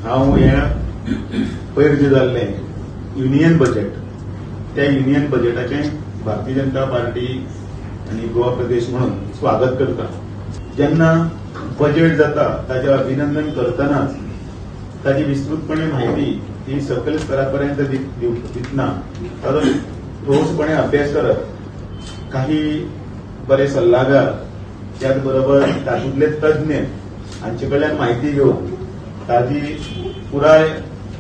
हांव हें पयर जें जाल्लें युनियन बजेट, त्या युनियन बजेटाचें भारतीय जनता पार्टी आनी गोवा प्रदेश म्हणून स्वागत करता. जेन्ना बजेट जाता ताजें अभिनंदन करतनाच ताजी विस्तृतपणे म्हायती ही सकयल स्तरा पर्यंत दितना ताजो ठोसपणे अभ्यास करत काही बरे सल्लागार, त्याच बरोबर तातूंतले तज्ञ हांचे कडल्यान म्हायती घेवन ताजी पुराय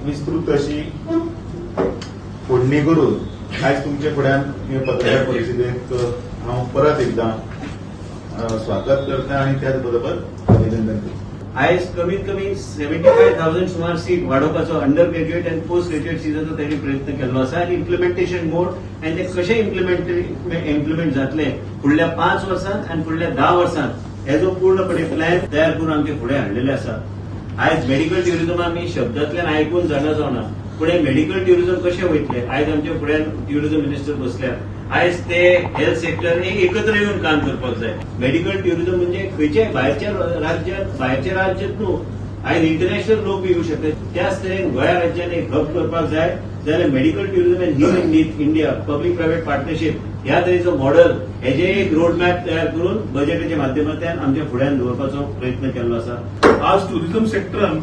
विस्तृत अशी फोडणी करून आयज तुमचे फुड्यान हे पत्रकार परिशदेक हांव परत एकदां स्वागत करता आनी त्याच बरोबर अभिनंदन करता. आयज कमीत कमी 75,000 सुमार सीट वाडोवपाचो अंडर ग्रॅज्युएट आनी पोस्ट ग्रॅज्युएट सिटाचो त्यांनी प्रयत्न केल्लो आसा आनी इम्प्लिमेंटेशन मोड आनी ते कशें इम्प्लिमेंट जातले फुडल्या 5 वर्सांत आनी फुडल्या 10 वर्सांत, हेजो पूर्णपणे प्लॅन तयार करून आमचे फुडें हाडलेले आसा. आयज मेडिकल ट्युरिझम आमी शब्दांतल्यान आयकून जाणा जावना, पूण हे मेडिकल ट्युरिझम कशें वयतले? आयज आमच्या फुड्यान ट्युरिझम मिनिस्टर बसल्या. आयज ते हेल्थ सेक्टर हे एकत्र येवन काम करपाक जाय. मेडिकल ट्युरिझम म्हणजे खंयच्याय भायरच्या राज्यात, भायरच्या राज्यात न्हू, आयज इंटरनॅशनल लोक बी येवंक शकतात. त्याच तरेन गोंया राज्यान एक हब करपाक जाय जाल्यार medical tourism and heal in India, public private partnership ह्या तरेचो मॉडेल, हेजे एक रोड मॅप तयार करून बजेटाच्या माध्यमांतल्यान आमच्या फुड्यान दवरपाचो प्रयत्न केल्लो आसा. आज टुरिझम सेक्टरान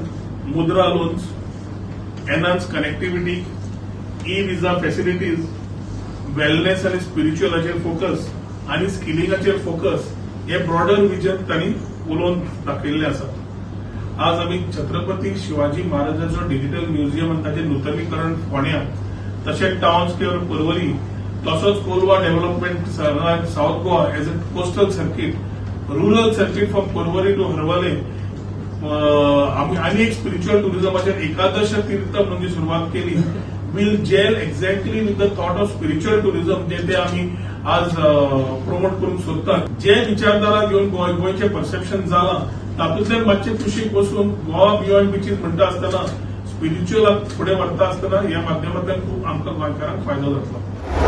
मुद्रा loans, enhance connectivity, e visa facilities, wellness आनी स्पिरिच्युअलाचेर फोकस आनी स्किलिंगाचेर फोकस हे ब्रॉडर विजन तांणी उलोवन दाखयल्लें आसा. आज आमी छत्रपती शिवाजी महाराजाचो डिजिटल म्युझियम आनी ताचें नुतनीकरण फोंड्यां, तशेंच टावन स्क्वेअर पर्वरी, तसोच Colva development, South Goa as a coastal circuit, rural circuit from Porvorim to Harvalem, आमी आनी एक स्पिरिच्युअल टुरिझमाचेर एकादश तीर्थ म्हणून जी सुरवात केली will gel exactly with the thought of spiritual tourism, जे ते आमी आज प्रमोट करूंक सोदतात. जे विचारधारा घेवन गोंयचें परसेप्शन जालां, तातूंतल्यान मातशें कुशीक बसून गोवा बियॉन्ड बिचीस म्हणटा आसतना, स्पिरिच्युअलाक फुडें व्हरता आसतना, ह्या माध्यमांतल्यान खूब आमकां गोंयकारांक फायदो जातलो.